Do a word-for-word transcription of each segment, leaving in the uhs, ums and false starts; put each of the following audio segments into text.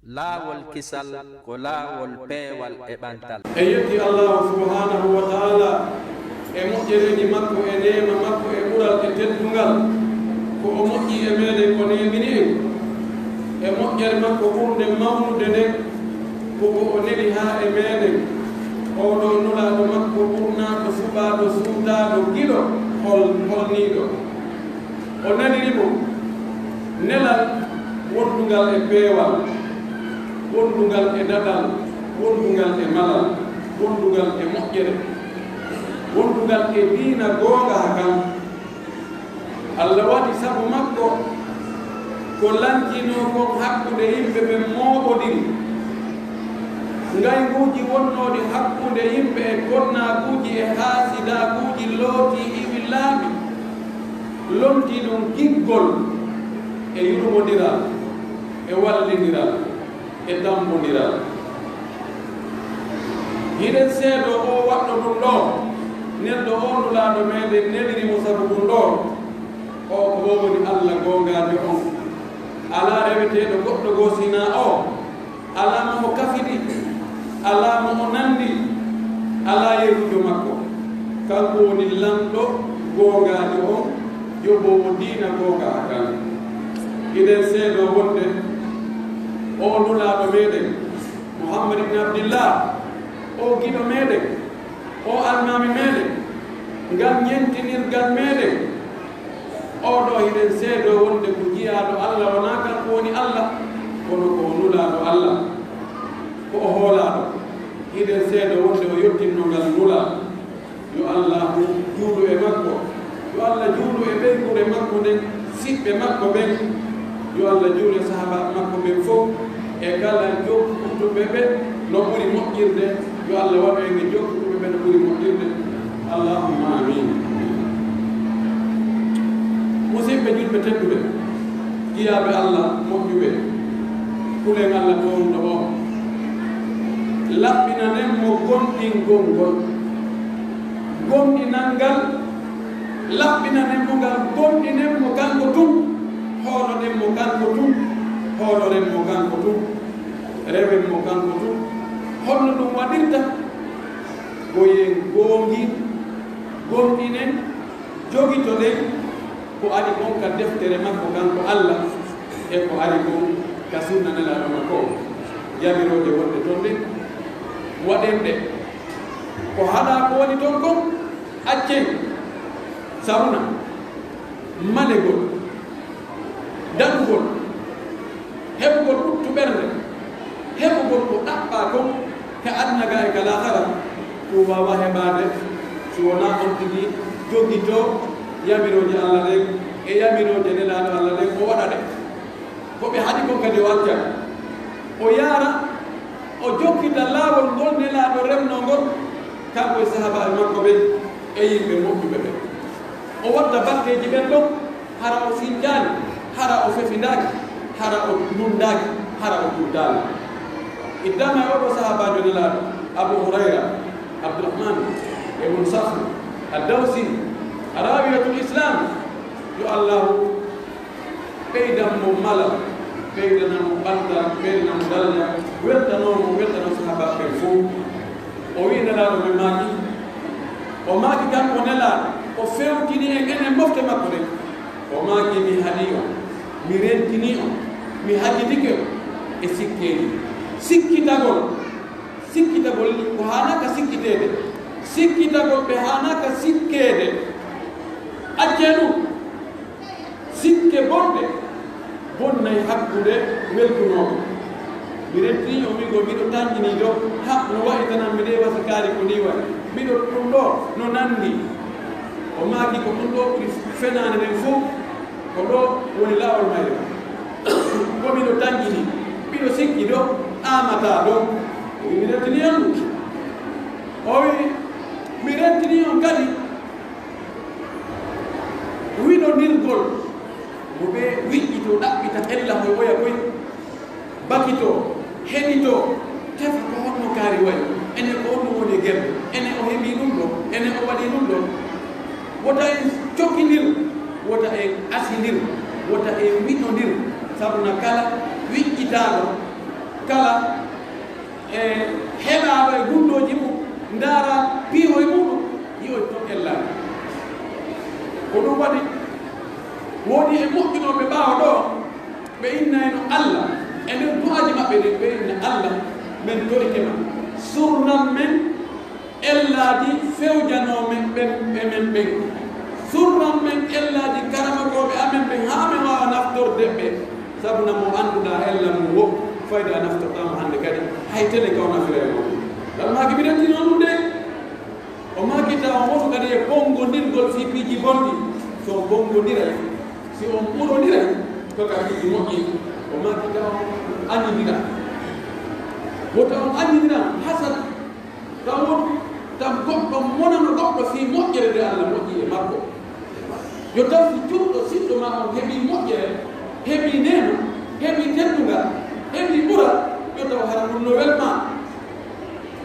Laawol kisal ko laawol peewal e ɓantal. En yetti Allaahu subhaanahu wa taala e moƴƴereeji makko e neema makko e ɓural e teddungal. Ko o moƴƴi e meeɗen, o neemini en e moƴƴere makko ɓurnde mawnude nden, ko ko o neli haa e meeɗen, oo ɗoo nulaaɗo makko ɓurnaaɗo, suɓaaɗo, suutaaɗo, giɗo, hol-, holniiɗo. O neliri mo nelal wondungal e peewal, wondungal e daɗal, wondungal e malal, wondungal e moƴƴere, wondungal e diina goonga hakan. Allah waɗi sabu makko ko lancinoo kon hakkunde yimɓe ɓen mooɓondiri. Ngaynguuji wonnooɗi hakkunde yimɓe e konnaaguuji e haasidaaguuji lootii iwi laaɓi. Lomtii ɗum giggol e yurmondiral e wallindiral e tammbondiral. Hiɗen seedoo oo waɗɗo ɗum ɗoo, nelɗo oo nulaaɗo meeɗen neliri mo sabu ɗum ɗoo. Oo ko oo woni Alla goongaajo on. Alaa reweteeɗo goɗɗo goo sinaa oo. Alaa mo o kafidi, alaa mo o nandi, alaa yeruujo makko. Kanko woni Lanɗo goongaajo on, yoɓoowo diina goonga hakan. Hiɗen seedoo wonde oo nulaaɗo meeɗen, Muhammad ibn Abdillah, oo giɗo meeɗen, oo almaami meeɗen, ngal ñentinirgal meeɗen, oo ɗoo hiɗen seedoo wonde ko jiyaaɗo Alla, wonaa kanko woni Alla, kono ko o nulaaɗo Alla, ko o hoolaaɗo. Hiɗen seedoo wonde o yottinno ngal nulal. Yo Allaahu juulu e makko. Yo Alla juulu e ɓeynguure makko nden, siɓɓe makko ɓen. Yo Alla juulu e sahaabaaɓe makko ɓen fow. E kala jokkuɗo ɓe ɓe no ɓuri moƴƴirde, yo Alla waɗu en e jokkuɓe ɓe no ɓuri moƴƴirde. Allahumma amin. Musidɓe julɓe tedduɓe, jiyaaɓe Alla moƴƴuɓe, kulen Alla toowuɗo on. Laɓɓinanen mo gomɗingol ngol. Gomɗinal ngal, laɓɓinanen mo ngal, gomɗinen mo kanko tun, hooloɗen mo kanko tun, hooloren mo kanko tun, rewen mo kanko tun. Honno ɗum waɗirta? Ko yen goongin, gomɗinen, jogitoɗen ko ari kon ka deftere makko kanko Alla, e ko ari kon ka sunna Nelaaɗo makko on. Yamirooje wonɗe ton ɗen, waɗen ɗe. Ko haɗaa ko woni ton kon, accen. Sabuna, malegol, daɗugol, heɓugol ɓuttu ɓernde, heɓugol ko ɗaɓɓaa kon ka aduna ga e ka laakhara, ɗum waawaa heɓaade si wonaa on tigi jogitoo yamirooje Alla ɗen e yamirooje Nelaaɗo Alla ɗen, o waɗa ɗe. Ko ɓe haɗi kon kadi o acca, o yaara, o jokkita laawol ngol Nelaaɗo remnoo ngol, kanko e sahaabaaɓe makko ɓen e yimɓe moƴƴuɓe ɓen. O watta batteeji ɓen ɗon, hara o sinjaali, hara o fefindaaki, hara o nunndaaki, hara o tuddaali. Iddama e oo ɗoo sahaabaajo Nelaaɗo, Abu Hurayra, Abdurrahman ibn Sakhr Ad-Dawsi, Raawiyatul Islam, yo Allaahu ɓeydan mo malal, ɓeydana mo ɓantal, ɓeydana mo daraja, weltanoo mo, weltanoo sahaabaaɓe ɓen fow. O wi'i Nelaaɗo men maaki, o maaki kanko Nelaaɗo, o fewtini en enen mofte makko ɗen. O maaki, mi haɗii on, mi rentinii on, mi hajitike on e sikkeeji. Sikkitagol, sikkitagol ko haanaaka sikkiteede. Sikkitagol ɓe haanaaka sikkeede. Accee ɗum. Sikke bonɗe bonnay hakkunde weltunooɓe. Mi rentinii on, wi'ugol miɗo tanƴinii ɗoo, ha no wa'i tan mi ɗee wasi kaari ko nii wa'i. Miɗo ɗum ɗoo no nanndi. O maaki ko ɗum ɗoo ɓuri fenaande nden fow, ko ɗoo woni laawol mayre. Ko miɗo tanƴinii, miɗo sikki ɗoo, aamataa ɗoo. O wi'i mi rentinii on ɗum. O wi'i mi rentinii on kadi wiɗondirgol mo ɓe wiƴƴitoo, ɗaɓɓita, ella koy, oya koy, bakitoo, heɗitoo, tefa ko honno kaari wayi, ene ko honno woni e gelle, ene o heɓii ɗum ɗoo, ene o waɗii ɗum ɗoo. Wota en cokkindir, wota en asindir, wota en wiɗondir, sabuna kala wiƴƴitaaɗo Kala e heɗaaɗo e gunndooji mum, ndaara piihoy muɗum, yi'oy toon ellaaji. Ko ɗum waɗi, woodi e moƴƴunooɓe ɓaawo ɗo, ɓe innayno Allah, e nder du'aaji maɓɓe ɗin, ɓe inna Allah, men torike ma, surnan men ellaaji fewjanoo men ɓen, ɓe men ɓen. Surnan men ellaaji karamokooɓe amen ɓen, haa men waawa naftorde ɓe. Sabu na mo annduɗaa ella mum wo, fayda a naftortaa mo hannde kadi, hay tele ka o nafira e makko. Ɗan maaki mi rentinoo ɗum de. O maaki tawa on woto kadi e bonngondirgol fii piiji bonɗi. So on bonngondiray, si on ɓurondiray, ko ka piiji moƴƴi. O maaki tawa on añindira. Wota on añindira hasad. Taw won tan goɗɗo monano goɗɗo fii moƴƴere nde Allah moƴƴi e makko. Yo taw si juulɗo siɗɗo ma on heɓii moƴƴere, heɓii neema, heɓii teddungal, heɓii ɓural, yo taw hara ɗum no welma.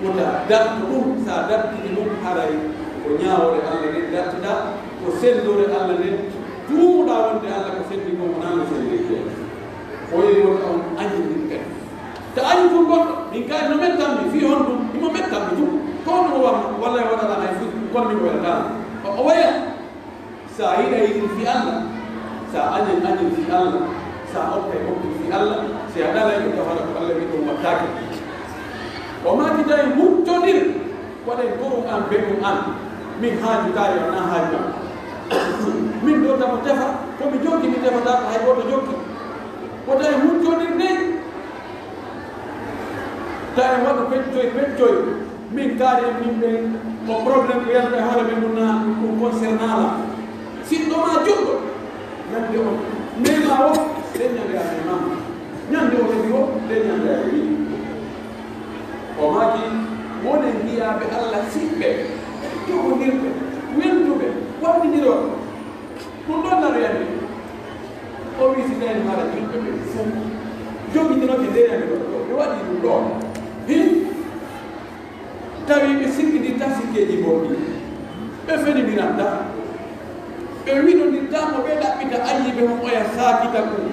Wota dartu ɗum, sa dartini ɗum, haray ko ñaawoore Allah nden dartiɗaa, ko senndoore Allah nden tuumuɗaa wonde Allah ko senndi kon wonaa no senndeyte. O yehi wota on añindin kadi. Ta añi tun goɗɗo, min kay no mettanmi fii honɗum, himo mettanmi tun. Ko honɗum o wamma, walla e waɗata hay fii, kono min o welataano. O, o waya. Sa yiɗay yiɗin fii Allah, sa añay añin fii Allah, sa okkay okkin fii Allah, si a ɗalay ɗum, tawata ko Allah wi'i ɗum wattaake. O maaki tawi muccodir, waɗen gorum an, beɗum an. Min haaju kaari on, na haaju am. Min ɗo tamo tefa, ko mi jokki, mi tefataako hay gooto jokki. Ko tawi muccodir dey. Tawi waɗu peccoy, peccoy. Min kaari en min ɓen, ko problème ko yalta e hoore men ɗum na ɗum concernaa la. Siɗɗo ma juɗɗo, ñande on, mema o, de ñande a mema. Ñande o heɓi o, de ñande a heɓi. O maaki, wonen jiyaaɓe Allah siɓɓe, jogondirɓe, welduɓe, wallidiro. Ɗum ɗon naroyande. O wii si tawi no haala julɓe ɓe fof jogitinoɓe ndeyaɓe ɗo, ɓe waɗi ɗum ɗo. Hi? Tawi ɓe sikkiditta sikkeeji bonɗi. Ɓe fenindiranta. Ɓe wiɗondirta mo ɓe ɗaɓɓita ayiibe hum oya saakita ɗum.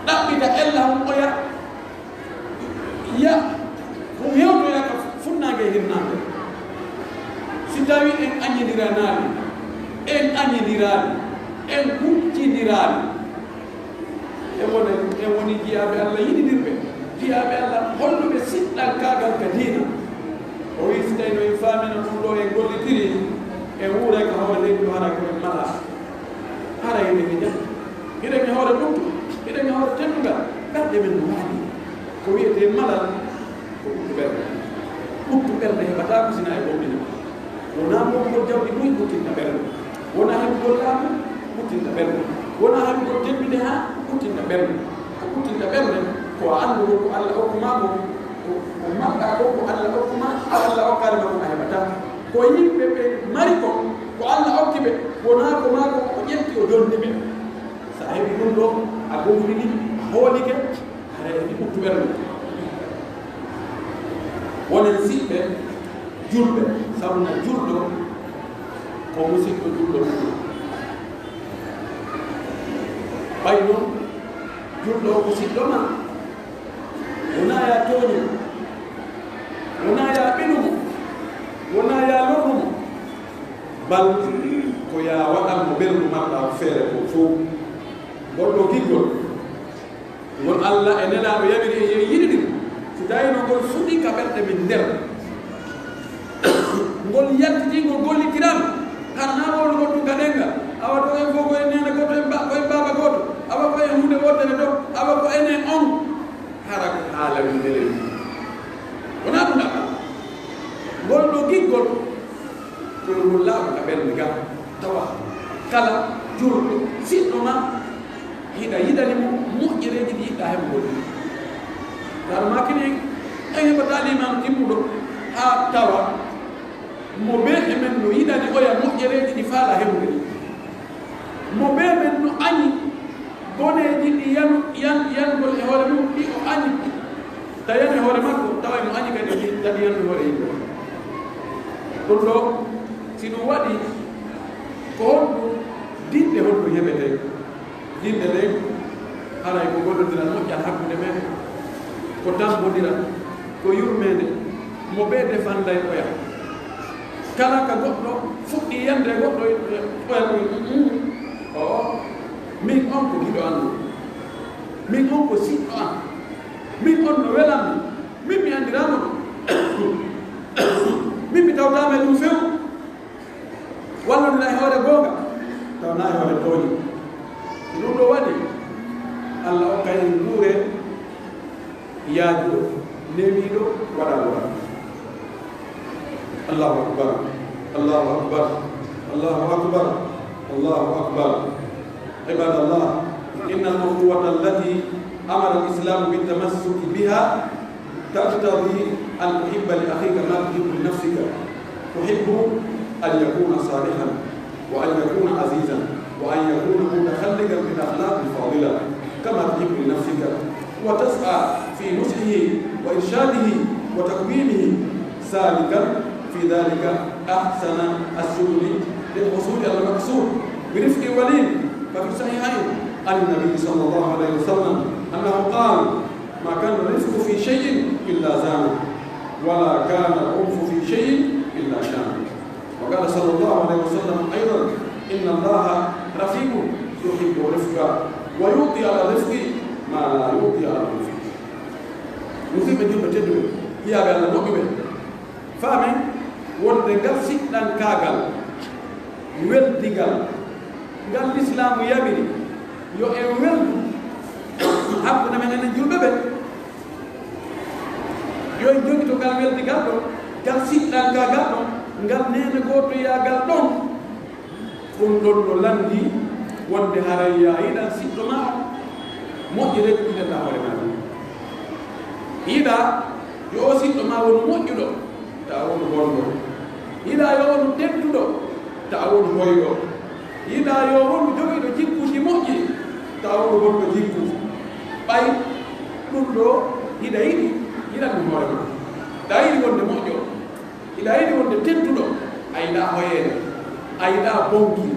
Ɗaɓɓita ella hum oya ya, hum hewtoya ka funnaange e hirnaange. Si tawi en añindiranaali, en añindiraali, en huccindiraali, en woni, en woni jiyaaɓe Allah yiɗindirɓe, jiyaaɓe Allah holluɓe siɗɗankaagal ka diina. O wii, si tawi no en faamino ɗum ɗo, en gollitiri, en wuuray ka hoore leydi ɗo, hara ko en mala. Hara ene mi jam. Hiɗen e hoore ɓuttu, hiɗen e hoore teddungal, ɓerɗe men no waali. Ko wiyetee malal, ko ɓuttu ɓernde. Ɓuttu ɓernde heɓataa ko si na e gomɗina. Wonaa moɓugol jawdi buy ɓuttinta ɓernde. Wonaa heɓugol laamu ɓuttinta ɓernde. Wonaa heɓugol teddunde haa ɓuttinta ɓernde. Ko ɓuttinta ɓernde, ko a anndu ko Alla okku maa ko, ko, ko maɓɓaa ko, ko Alla okku maa, ko Alla okkaali ma ko a heɓataa. Ko yimɓe ɓe mari kon, ko Alla okki ɓe, wonaa ko maa ko o ƴetti o jonni ɓe. So a heɓi ɗum ɗo, a gomɗini, a hoolike, haray a heɓi ɓuttu ɓernde. Wonen siɓɓe julɓe, sabu na julɗo ko musiɗɗo julɗo mum. Ɓay non, julɗo o musiɗɗo ma, wonaa ya tooñu mo, wonaa ya ɓenu mo, wonaa ya lorru mo, bal ko ya waɗan mo ɓerndu marɗa feere ko fow. Ngol ɗo giggol, ngol Alla e Nelaaɗo yaɓiri en, yo en yiɗiɗir. Si tawii no ngol fuɗi ka ɓerɗe men nder, ngol yaltitii, ngol gollitiran, hannaa wowlugol tun ka ɗemngal. Awa ɗo en fow ko en neene gooto, en ba-, ko en baaba gooto. Awa ko en huunde wootere ɗo. Awa ko enen on. Hara ko haala wi ndelen. Wonaa ɗum ɗaɓɓa. Ngol ɗo giggol, ko ngol laaɓu ka ɓernde gaa. Tawa kala julɗo, siɗɗo ma, hiɗa yiɗani mo moƴƴereeji ɗi yiɗɗaa heɓugol ɗi. Ngar maakini en heɓataa liimaanu timmuɗo haa tawa mo bee e men no yiɗani oya moƴƴereeji ɗi faalaa heɓude ɗi. Mo bee men no añi boneeji ɗi yanu-, yan-, yangol e hoore mum, ɗi o añi, ta yan e hoore makko, tawa mo añi kadi ɗi kadi yanu e hoore yimɓe. Ɗum ɗo, si ɗum waɗi, ko honɗum, dinɗe honɗum heɓetee? Dinɗe ɗen, haray ko gollondiral moƴƴal hakkunde men. Ko tambondira, ko yurmeende, mo ɓe defanday oya. Kala ka goɗɗo fuɗɗi yande goɗɗo, oya ɗum, "Mm, mm, o, min on ko giɗo an, min on ko siɗɗo an, min on no welammi, min mi anndiraama ɗum, min mi tawtaama e ɗum few." Wallondira e hoore goonga, taw na e hoore tooñi. Si ɗum ɗo waɗi, Allah okkay en nguure yaajuɗo, newiiɗo, waɗa waɗa. Allahu akbar, Allahu akbar, Allahu akbar, Allahu akbar. عباد الله، إن الأخوة التي أمر الإسلام بالتمسك بها تقتضي أن تحب لأخيك ما تحب لنفسك. تحب أن يكون صالحا، وأن يكون عزيزا، وأن يكون متخلقا بالأخلاق الفاضلة كما تحب لنفسك، وتسعى في نصحه وإرشاده وتقويمه، سالكا في ذلك أحسن السبل للحصول على المقصود برفق ولين. ففي الصحيحين عن النبي صلى الله عليه وسلم أنه قال: "ما كان الرفق في شيء إلا زانه، ولا كان العنف في شيء إلا شانه." وقال صلى الله عليه وسلم أيضا: "إن الله رفيق يحب الرفق، ويعطي على الرفق ما لا يعطي على العنف." Musidɓe julɓe tedduɓe, yiyaaɓe Allah moƴƴuɓe, faamen wonde ngal siɗɗankaagal, weldigal, ngal Lislaamu yamiri yo en weldu hakkunde men enen julɓe ɓe. Yo en jogito ngal weldigal ɗon, ngal siɗɗankaagal ɗon, ngal neene gootoyaagal ɗon. Ɗum ɗon no lanndii wonde haray a yiɗan siɗɗo maa on, moƴƴere ɗum yiɗata hoore maa ɗum. Yiɗa yo o siɗɗo maa wonu moƴƴuɗo, tawa wonu bonɗo. Yiɗa yo wonu tedduɗo, tawa wonu hoyɗo. Yiɗa yo wonu jogiiɗo jikkuuji moƴƴi, tawa wonu bonɗo jikku. Ɓay ɗum ɗo hiɗa yiɗi, yiɗan ɗum hoore maa. Hiɗa yiɗi wonde moƴƴo, hiɗa yiɗi wonde tedduɗo, a yiɗa hoyeede, a yiɗa bonki,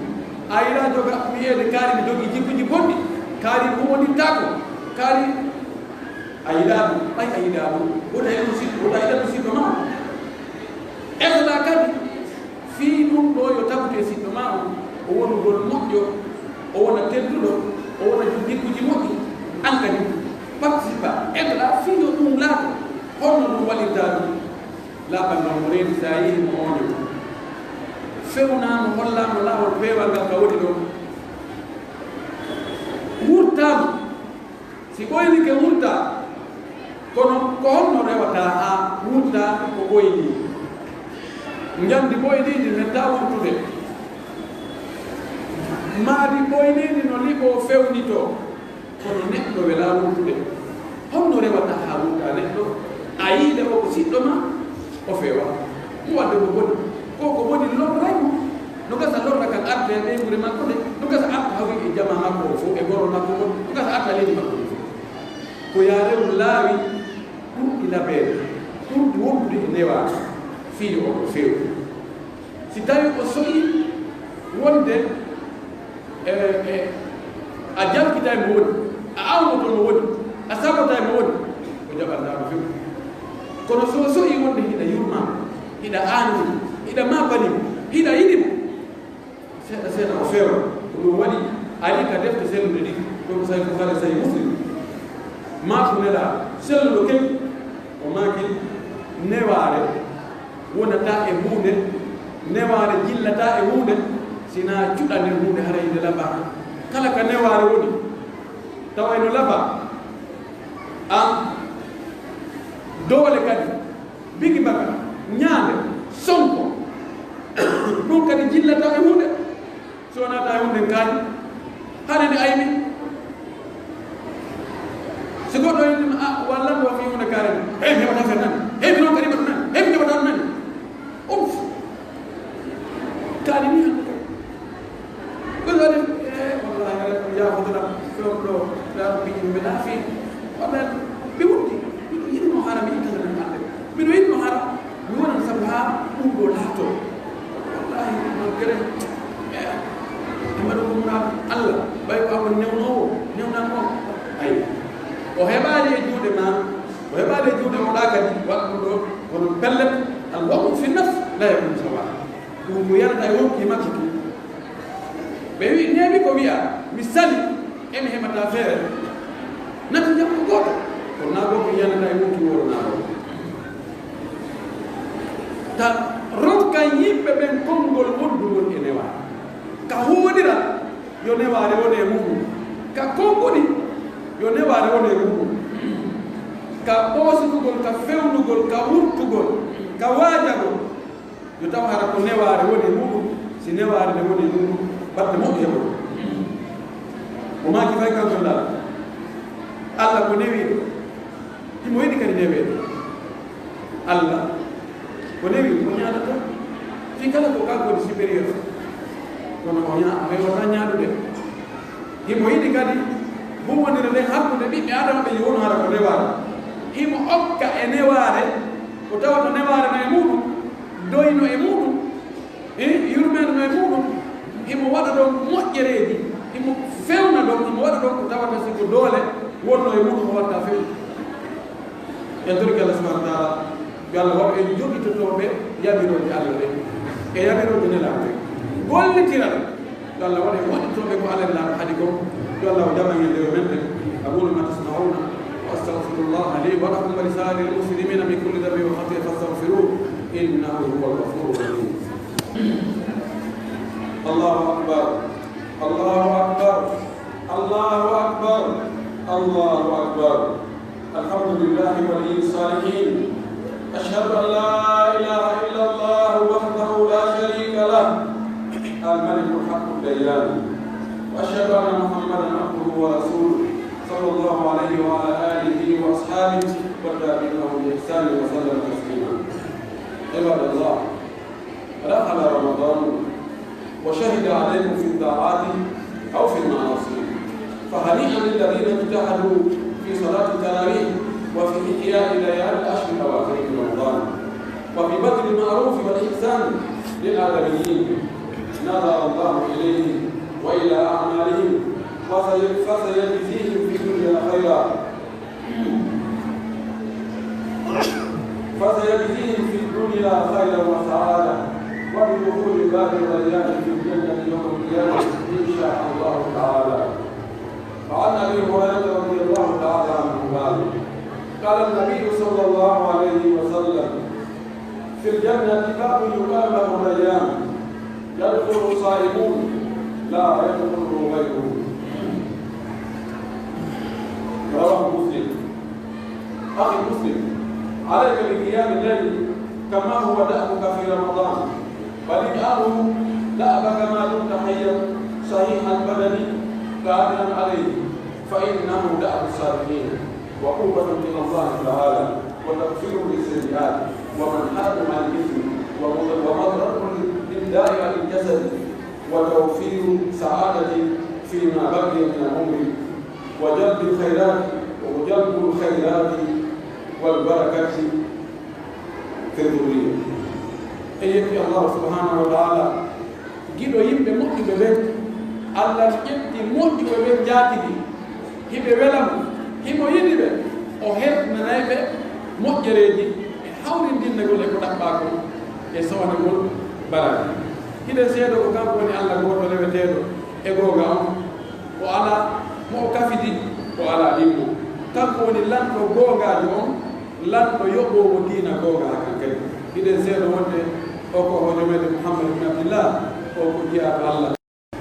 a yiɗa joga wiyeede kaari mi jogii jikkuuji bonɗi, kaari mi humondirtaako, kaari a yiɗaa ɗum, ɓay a yiɗaa ɗum, wota e ɗum siɗɗo, wota e ɗum siɗɗo maa. Esoɗaa kadi, fii ɗum ɗo yo tagutu e siɗɗo maa on, o wonu ɗon moƴƴo, o wona tedduɗo, o wona jom jikkuuji moƴƴi, an kadi participa, esoɗaa fii yo ɗum laato, honno ɗum waɗirta ɗum? Laaɓal ngal mo reedi, si a yehii mo ooño, fewnaa mo, hollaa mo laawol peewal ngal ka woni ɗon, wurtaa mo. Si ɓoynike wurtaa, kono ko honno rewataa haa wurtaa ko ɓoyni? Njamndi ɓoyniindi mettataa wurtude. Maadi ɓoyniindi no liɓoo fewnitoo, kono neɗɗo welaa wurtude. Honno rewataa haa wurtaa neɗɗo? A yiide o ko siɗɗo maa, o feewaa. Mo waɗde ko boni, ko ko boni lorray mo. No gasa lorra kan arta e ɓeynguure makko nde, no gasa arta hawi e jamaa makko o fof, e gorol makko on, no gasa arta leydi makko on fof. Ko yo a rew laawi ɓurɗi labeede, ɓurɗi wondude e newaade, fii yo o feewu. Si tawii o so'ii wonde, e, e, a jalkitay mo woni, a awnoto mo woni, a sabotaay mo woni, o jaɓantaa mo few. Kono so o so'ii wonde hiɗa yurmaa mo, hiɗa aanni mo, hiɗa maapani mo, hiɗa yiɗi mo, seeɗa seeɗa o feewa. Ko ɗum waɗi ari ka defte selluɗe ɗiɗi, ɗum Sahih Bukhari, Sahih Muslim. Maako Nelaaɗo selluɗo keɓi, o maaki, newaare wonataa e huunde, newaare jillataa e huunde, sinaa cuɗanee huunde haray nde lafaa. Kala ka newaare woni, tawa eno lafaa, a doole kadi, bigi baka, ñaande, sonko, ɗum kadi jillataa e huunde. So wonaa tawi hunde kaaƴi, hare nde ayni. Si goɗɗo yintima, a, walla ɗo fii hunde kaare, hey, mi heɓata fer nani, hey, mi noon kadi ɗum nani, hey, mi heɓata ɗum nani. Uf. Kaali ni hannde kadi. Ko ɗo de, eh, wallahi, hare ko yaafotoɗa, fewndo ɗo, ɗa ko piɗi mi laafi. Wallahi, mi wutti, miɗo yiɗno hara mi ittana ɗum hannde. Miɗo yiɗno hara mi wonan sabu haa ɗum ɗo laatoo. Wallahi, malgré, eh, e mbaɗo ɗum na Allah, ɓay ko amon newno O heɓaali e juuɗe o ɗa kadi waɗa ɗum ɗo, kono pellet, al waqu fi nafs la yakun sawa. Ɗum ko yarata e wonki makko ki. Ɓe wi, neeɓi ko wiya, mi sali, emi heɓata feere. Nati jam ko gooto, kono naa gooto yanata e wonki woro naa ɗo. Ta ronka yimɓe ɓen konngol wondugol e newa. Ka huwonira, yo newaare wone e muɗum. Ka konguɗi, yo newaare wone e muɗum. Ka ɓoositugol, ka fewnugol, ka wurtugol, ka waajagol, yo taw hara ko newaare woni e muɗum. Si newaare nde woni e muɗum, batte moƴƴi heɓoto. O maaki fay kanko Nulaaɗo, Alla ko newiiɗo. Himo yiɗi kadi neweede. Alla ko newi, o ñaanata. Fii kala ko kanko woni supérieur, kono o ña-, o hewata ñaaɗude. Himo yiɗi kadi huuwondire nden hakkunde ɓiɓɓe Aadama ɓe, yo wonu hara ko newaare. Himo okka e newaare, ko tawata newaare no e muɗum, doyno e muɗum, e yurmeende no e muɗum. Himo waɗa ɗon moƴƴereeji, himo fewna ɗon, himo waɗa ɗon ko tawata si ko doole wonno e muɗum, o watta few. En torike Allah subhanahu wa taala, yo Allah waɗu en joɓitotooɓe yamirooje Allah ɗen e yamirooje Nelaaɗo ɗen. Gollitira ɗum. Yo Allah waɗu en waɗitooɓe ko Allah Nelaaɗo haɗi kon. Yo Allah jama en dewe men ɗen. أقول ما تسمعون وأستغفر الله لي ولكم ولسائر المسلمين من كل ذنب وخطيئة فاستغفروه إنه هو الغفور الرحيم. الله أكبر. الله أكبر. الله أكبر. الله أكبر. الحمد لله ولي الصالحين. أشهد أن لا إله إلا الله وحده لا شريك له، الملك الحق الديان. وأشهد أن محمدا عبده ورسوله، صلى الله عليه وعلى آله وأصحابه والتابعين لهم بإحسان وسلم تسليما. عباد الله، دخل رمضان وشهد عليكم في الطاعات أو في المعاصي، فهنيئا للذين اجتهدوا في صلاة التراويح وفي إحياء ليالي العشر الأواخر من رمضان وفي بذل المعروف والإحسان للآدميين، نظر الله إليهم وإلى أعمالهم، فسي-، فسيجزيهم في الدنيا خيرا فسيجزيهم في الدنيا خيرا وسعادة، وبدخول باب الريان في الجنة يوم القيامة إن شاء الله تعالى. فعن أبي هريرة رضي الله تعالى عنه قال: قال النبي صلى الله عليه وسلم: في الجنة باب يقال له الريان، يدخل الصائمون لا يدخله غيره. رواه مسلم. أخي المسلم، عليك بقيام الليل كما هو دأبك في رمضان، بل اجعله دأبك ما دمت حيا صحيح البدن قادرا عليه، فإنه دأب الصالحين. وقربة إلى الله تعالى وتكفير للسيئات ومنحة عن الإثم ومضرة للداء عن الجسد وتوفير سعادة فيما بقي من العمر وجلب الخيرات وجلب الخيرات والبركة في الذرية. En yetti Allah subhanahu wa ta'ala. Giɗo yimɓe moƴƴuɓe ɓen, Allah ƴetti moƴƴuɓe ɓen jaatigi, hiɓe wela mo, himo yiɗi ɓe, o hertinanay ɓe moƴƴereeji e hawrindinnagol e ko ɗaɓɓaa kon e sowanagol balaaji. Hiɗen seedo ko kanko woni Allah gooto reweteeɗo e goonga on, o alaa mo o kafidi, o alaa ɗimmo. Kanko woni lanɗo goongaajo on, lanɗo yoɓoowo diina goonga haqiiqaji. Hiɗen seedo wonde o ko hoojo meɗen Muhammad ibn Abdillah, o ko jiyaaɗo Allah.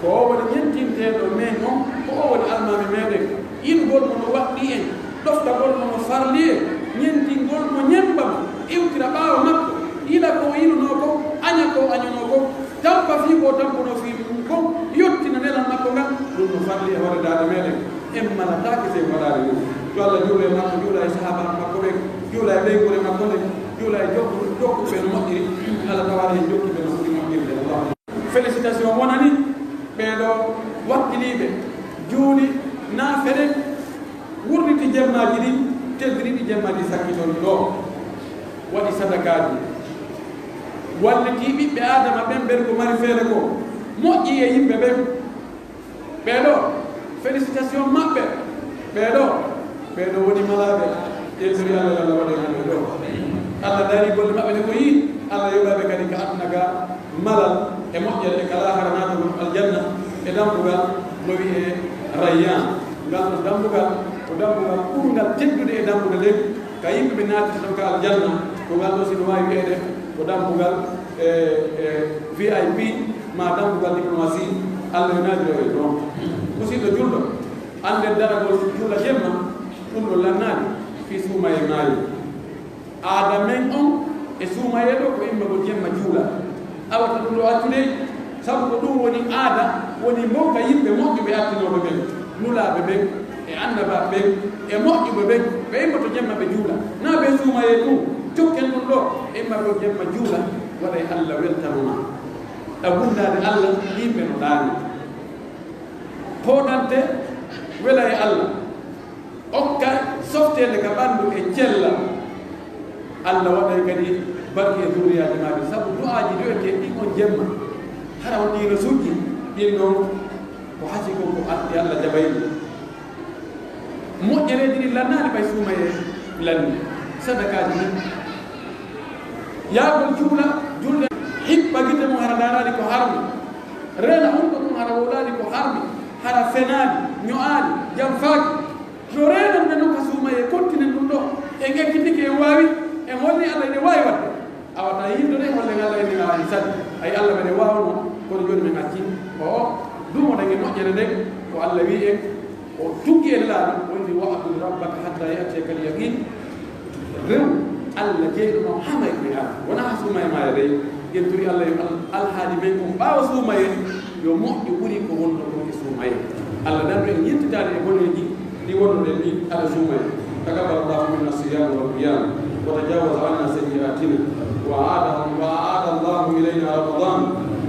Ko o woni ñentinteeɗo men on, ko o woni almaami meɗen. Yiɗugol mo no waɗɗi en, ɗoftagol mo no farli en, ñentingol mo ñemba mo, iwtira ɓaawo makko, yila ko o yilunoo kon, aña ko o añunoo kon, tampa fii ko o tampunoo fii ɗum kon, yottina nelal makko ngal, ɗum no farli e hoore daande meɗen. En malataake sey waɗaade ɗum. Yo Allah juulu e makko, juula e sahaaba makko ɓen, juula e ɓeynguure makko nden, juula e jokku-, jokkuɓe no moƴƴiri, Allah tawaade en jokki ɓe no ɓuri moƴƴirde. Allahumma. Félicitation wonani ɓee ɗoo wakkiliiɓe, juuli naafere, wurniti jemmaaji ɗin, teddini ɗi jemmaaji sakkitori ɗoo, waɗi sadakaaji, wallitii ɓiɓɓe Aadama ɓen, ɓen ko mari feere ko moƴƴi e yimɓe ɓen. Ɓee ɗoo, félicitation maɓɓe. Ɓee ɗoo, ɓee ɗoo woni malaaɓe. Yeeso yo Allah, yo Allah waɗe e maɓɓe ɗo. Allah daari golle maɓɓe ɗe o yi'i. Allah yoɓaɓe kadi ka aduna ga malal e moƴƴere e ka laahara naatagol aljanna e dambugal no wi'ee Rayyan. Ngal ɗon dambugal ko dambugal ɓurngal teddude e dambuɗe ɗen. Ka yimɓe ɓe naatata ɗon ka aljanna, ko ngal ɗoo si no waawi wi'eede ko dambugal, e, e, V I P maa dambugal diplomatie. Allah yo naatino en ɗon. Musidɗo julɗo, annden daragol juula jemma, ɗum ɗon lannaani fii suumayee maayi. Aada men on e suumayee ɗoo ko immagol jemma juula. Awata ɗum ɗoo accude, sabu ko ɗum woni aada, woni mo ka yimɓe moƴƴuɓe artinooɓe ɓen, nulaaɓe ɓen, e annabaaɓe ɓen, e moƴƴuɓe ɓen, ɓe immoto jemma ɓe juula. Naa ɓe suumayee ɗum, cokken ɗum ɗoo, ɓe imma ɗoo jemma juula, waɗay Allah weltano ma. Ɗa wundaade Allah, yimɓe no ɗaani. Pooɗante, wela e Allah. Okka softeende ka ɓanndu e cellal. Allah waɗay kadi barke e zurriyaaji maa ɗin, sabu du'aaji du'etee ɗin on jemma. Hara on ɗin no sujji, ɗin ɗon ko hasii kon ko an-, e Allah jaɓay ɗum. Moƴƴereeji ɗin lannaali ɓay suumayee lanni, sadakaaji ɗin. Yaagol juula, julde, hippa gite mum hara ndaaraali ko harmi. Reena hunɗo mum hara wowlaali ko harmi, hara fenaali, ño'aali, janfaaki. No reenan ɓe non ka suumayee, kontinen ɗum ɗoo. En ekkitike, en waawi, en holli Allah ene waawi waɗde. Awa ta yiido de, hollen Allah ene waawi sadi. Ay Allah ɓe waawnoo, kono jooni men acci. O, dumoɗen e moƴƴere nden, ko Allah wi'i en, o tuggi e Nulaaɗo, o wi'i, "Wa'bud rabbaka hatta ya'tiyakal yaqiin." Rew Allah jeyɗo ma haa mayre nden ara. Wonaa haa suumayee maa e dey. En turi Allah yo al-, alhaali men on ɓaawo suumayee yo moƴƴu ɓuri ko wonnoo kon e suumayee. Allah dandu en yettitaade e boneeji ɗi wonnoɗen ɗi hara suumayee. تقبل الله منا الصيام والقيام وتجاوز عنا سيئاتنا وأعاد، وأعاد الله إلينا رمضان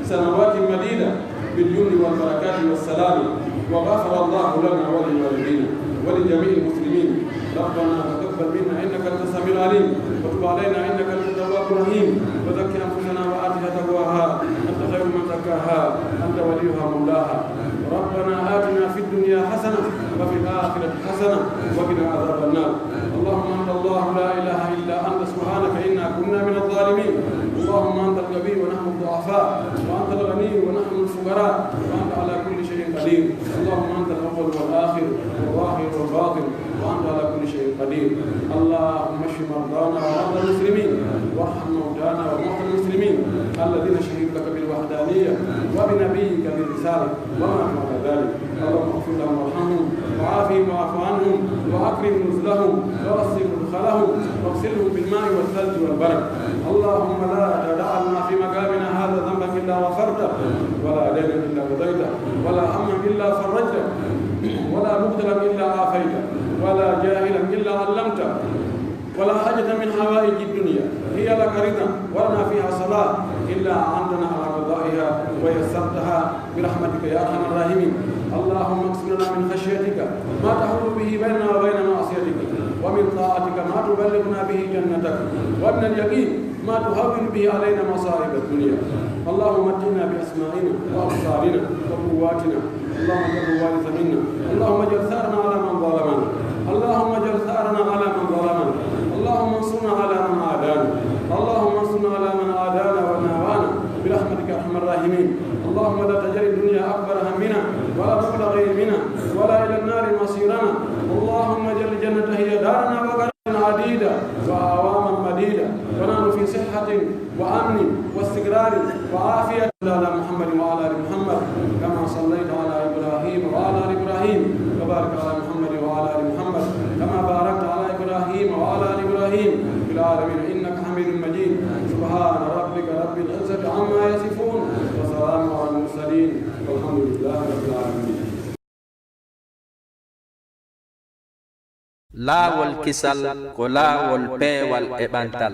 سنوات مديدة باليمن والبركات والسلامة، وغفر الله لنا ولوالدينا ولجميع المسلمين. ربنا تقبل منا إنك أنت السميع العليم، وتب علينا إنك أنت التواب الرحيم، وزكي أنفسنا وآتها تقواها، أنت خير من زكاها، أنت وليها مولاها. ربنا آتنا في الدنيا حسنة وفي الآخرة حسنة وقنا عذاب النار. اللهم أنت الله لا إله إلا أنت سبحانك إنا كنا من الظالمين. اللهم أنت القوي ونحن الضعفاء، وأنت الغني ونحن الفقراء، وأنت على كل شيء قدير. اللهم أنت الأول والآخر والظاهر والباطن، وأنت على كل شيء قدير. اللهم اشف مرضانا ومرضى المسلمين، وارحم موتانا وموتى المسلمين الذين شهدوا لك بالوحدانية وبنبيك بالرسالة وماتوا على ذلك. اللهم اغفر لهم وارحمهم وعافهم واعف عنهم وأكرم نزلهم ووسع مدخلهم واغسلهم بالماء والثلج والبرد. اللهم لا تدع لنا في مقامنا هذا ذنبا إلا غفرته، ولا دينا إلا قضيته، ولا هما إلا فرجته، ولا مبتلى إلا عافيته، ولا جاهلا إلا علمته، ولا حاجة من حوائج الدنيا هي لك رضا ولنا فيها صلاح إلا أعنتنا على قضائها ويسرتها برحمتك يا أرحم الراحمين. اللهم اقسم لنا من خشيتك ما تحول به بيننا وبين معصيتك، ومن طاعتك ما تبلغنا به جنتك، ومن اليقين ما تهون به علينا مصائب الدنيا. اللهم متعنا بأسماعنا وأبصارنا وقواتنا. اللهم اجعل الوارث منا. اللهم اجعل ثأرنا على من ظلمنا. اللهم اجعل ثأرنا على من ظلمنا. اللهم انصرنا على من عادانا. اللهم انصرنا على من عادانا وناوانا برحمتك يا أرحم الراحمين. اللهم لا تجعل الدنيا أكبر همنا ولا مبلغ علمنا ولا إلى النار مصيرنا. اللهم اجعل الجنة هي دارنا وقرارنا عديدا وأعواما مديدة، ونحن في صحة وأمن واستقرار وعافية. على محمد وعلى آل محمد كما صليت على إبراهيم وعلى آل إبراهيم، وبارك على محمد وعلى آل محمد كما باركت على إبراهيم وعلى آل إبراهيم في العالمين إنك حميد مجيد. سبحان ربك رب العزة عما يصفون، وسلام على المرسلين، والحمد لله رب العالمين. Laawol kisal ko laawol peewal e ɓantal.